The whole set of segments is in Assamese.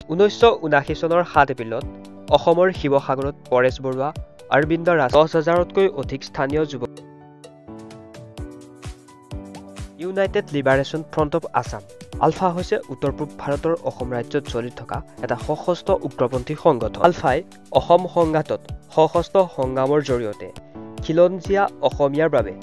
1979 চনৰ 7 এপ্ৰিলত অসমৰ শিৱসাগৰত পৰেশ বৰুৱা, অৰবিন্দ ৰাজ 10,000তকৈ অধিক স্থানীয় যুৱক United Liberation Front of Assam ULFA হৈছে উত্তৰ পূব ভাৰতৰ অসম ৰাজ্যত চলি থকা এটা সশস্ত্ৰ উগ্ৰপন্থী সংগঠন। আলফাই অসম সংঘাতত সশস্ত্ৰ সংগ্ৰামৰ জৰিয়তে খিলঞ্জীয়া অসমীয়াৰ বাবে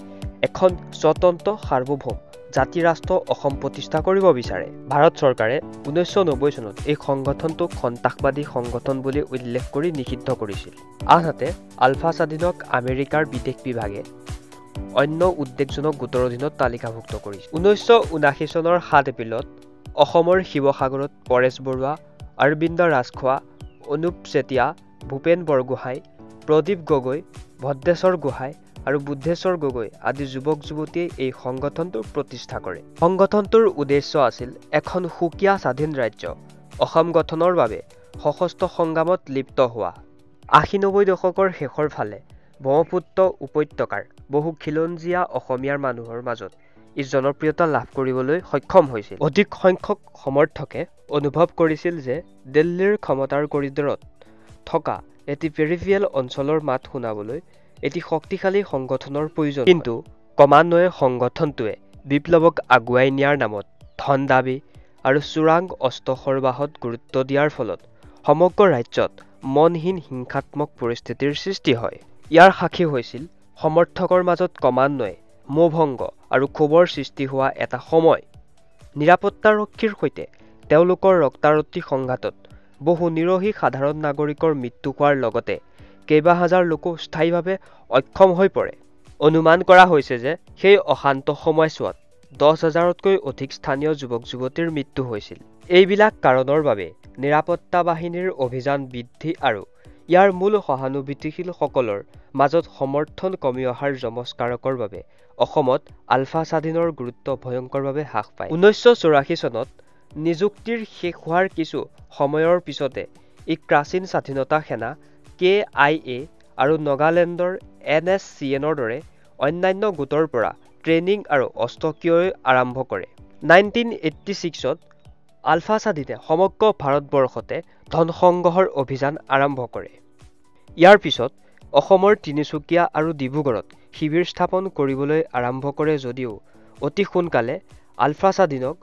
এখন স্বতন্ত্ৰ সাৰ্বভৌম জাতি ৰাষ্ট্ৰ অসম প্ৰতিষ্ঠা কৰিব বিচাৰে। ভাৰত চৰকাৰে 1990 চনত এই সংগঠনটোক সন্ত্ৰাসবাদী সংগঠন বুলি উল্লেখ কৰি নিষিদ্ধ কৰিছিল। আনহাতে আলফা স্বাধীনক আমেৰিকাৰ বিদেশ বিভাগে অন্য উদ্বেগজনক গোটৰ অধীনত তালিকাভুক্ত কৰিছিল। 1979 চনৰ 7 এপ্ৰিলত অসমৰ শিৱসাগৰত পৰেশ বৰুৱা, অৰবিন্দ ৰাজখোৱা, অনুপ চেতিয়া, ভূপেন বৰগোহাঁই, প্ৰদীপ গগৈ, ভদ্ৰেশ্বৰ গোহাঁই আৰু বুদ্ধেশ্বৰ গগৈ আদি যুৱক যুৱতীয়ে এই সংগঠনটো প্ৰতিষ্ঠা কৰে। সংগঠনটোৰ উদ্দেশ্য আছিল এখন সুকীয়া স্বাধীন ৰাজ্য অসম গঠনৰ বাবে সশস্ত্ৰ সংগ্ৰামত লিপ্ত হোৱা। 80-90 দশকৰ শেষৰ ফালে ব্ৰহ্মপুত্ৰ উপত্যকাৰ বহু খিলঞ্জীয়া অসমীয়াৰ মানুহৰ মাজত ই জনপ্ৰিয়তা লাভ কৰিবলৈ সক্ষম হৈছিল। অধিক সংখ্যক সমৰ্থকে অনুভৱ কৰিছিল যে দিল্লীৰ ক্ষমতাৰ কৰিডৰত থকা এটি পেৰিফেৰিয়েল অঞ্চলৰ মাত শুনাবলৈ এটি শক্তিশালী সংগঠনৰ প্ৰয়োজন। কিন্তু ক্ৰমান্বয়ে সংগঠনটোৱে বিপ্লৱক আগুৱাই নিয়াৰ নামত ধন দাবী আৰু চোৰাং অস্ত্ৰ সৰবৰাহত গুৰুত্ব দিয়াৰ ফলত সমগ্ৰ ৰাজ্যত মনহীন হিংসাত্মক পৰিস্থিতিৰ সৃষ্টি হয়। ইয়াৰ সাক্ষী হৈছিল সমৰ্থকৰ মাজত ক্ৰমান্বয়ে মোহভংগ আৰু ক্ষোভৰ সৃষ্টি হোৱা এটা সময়। নিৰাপত্তাৰক্ষীৰ সৈতে তেওঁলোকৰ ৰক্তাৰক্তি সংঘাতত বহু নিৰহী সাধাৰণ নাগৰিকৰ মৃত্যু হোৱাৰ লগতে কেইবাহাজাৰ লোকো স্থায়ীভাৱে অক্ষম হৈ পৰে। অনুমান কৰা হৈছে যে সেই অশান্ত সময়ছোৱাত 10,000তকৈ অধিক স্থানীয় যুৱক যুৱতীৰ মৃত্যু হৈছিল। এইবিলাক কাৰণৰ বাবে নিৰাপত্তা বাহিনীৰ অভিযান বৃদ্ধি আৰু ইয়াৰ মূল সহানুভূতিশীলসকলৰ মাজত সমৰ্থন কমি অহাৰ যমজ কাৰকৰ বাবে অসমত আলফা স্বাধীনৰ গুৰুত্ব ভয়ংকৰভাৱে হ্ৰাস পায়। 1984 চনত নিযুক্তিৰ শেষ হোৱাৰ কিছু সময়ৰ পিছতে ই প্ৰাচীন স্বাধীনতা সেনা KIA আৰু নগালেণ্ডৰ NSCNৰ দৰে অন্যান্য গোটৰ পৰা ট্ৰেইনিং আৰু অস্ত্ৰ ক্ৰয় আৰম্ভ কৰে। 1986ত আলফা স্বাধীনে সমগ্ৰ ভাৰতবৰ্ষতে ধন সংগ্ৰহৰ অভিযান আৰম্ভ কৰে। ইয়াৰ পিছত অসমৰ তিনিচুকীয়া আৰু ডিব্ৰুগড়ত শিবিৰ স্থাপন কৰিবলৈ আৰম্ভ কৰে যদিও অতি সোনকালে আলফা স্বাধীনক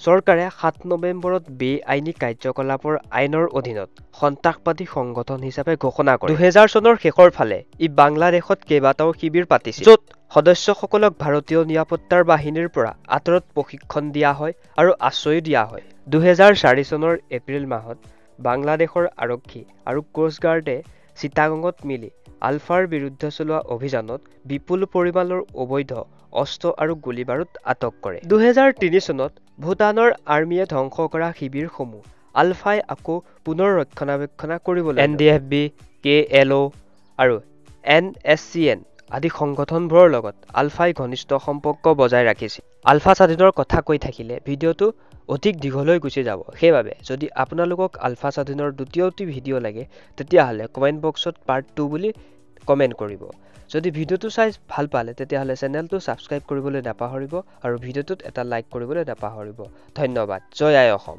চৰকাৰে 7 নৱেম্বৰত বেআইনী কাৰ্যকলাপৰ আইনৰ অধীনত সন্ত্ৰাসবাদী সংগঠন হিচাপে ঘোষণা কৰে। 2000 চনৰ শেষৰ ফালে ই বাংলাদেশত কেইবাটাও শিবিৰ পাতিছিল, য'ত সদস্যসকলক ভাৰতীয় নিৰাপত্তাৰ বাহিনীৰ পৰা আঁতৰত প্ৰশিক্ষণ দিয়া হয় আৰু আশ্ৰয় দিয়া হয়। 2004 চনৰ এপ্ৰিল মাহত বাংলাদেশৰ আৰক্ষী আৰু কোষ্টগাৰ্ডে চিটাগঙত মিলি আলফাৰ বিৰুদ্ধে চলোৱা অভিযানত বিপুল পৰিমাণৰ অবৈধ অস্ত্ৰ আৰু গুলী বাৰুদ আটক কৰে। 2003 চনত ভূটানৰ আৰ্মীয়ে ধ্বংস কৰা শিবিৰসমূহ আলফাই আকৌ পুনৰ ৰক্ষণাবেক্ষণ কৰিবলৈ NDFB, KLO আৰু NSCN আদি সংগঠনবোৰৰ লগত আলফাই ঘনিষ্ঠ সম্পৰ্ক বজাই ৰাখিছিল। আলফা স্বাধীনৰ কথা কৈ থাকিলে ভিডিঅ'টো অধিক দীঘলৈ গুচি যাব, সেইবাবে যদি আপোনালোকক আলফা স্বাধীনৰ দ্বিতীয়টি ভিডিঅ' লাগে তেতিয়াহ'লে কমেণ্ট বক্সত পাৰ্ট 2 বুলি কমেণ্ট কৰিব। যদি ভিডিঅ'টো চাই ভাল পালে তেতিয়াহ'লে চেনেলটো ছাবস্ক্ৰাইব কৰিবলৈ নাপাহৰিব আৰু ভিডিঅ'টোত এটা লাইক কৰিবলৈ নাপাহৰিব। ধন্যবাদ। জয় আই অসম।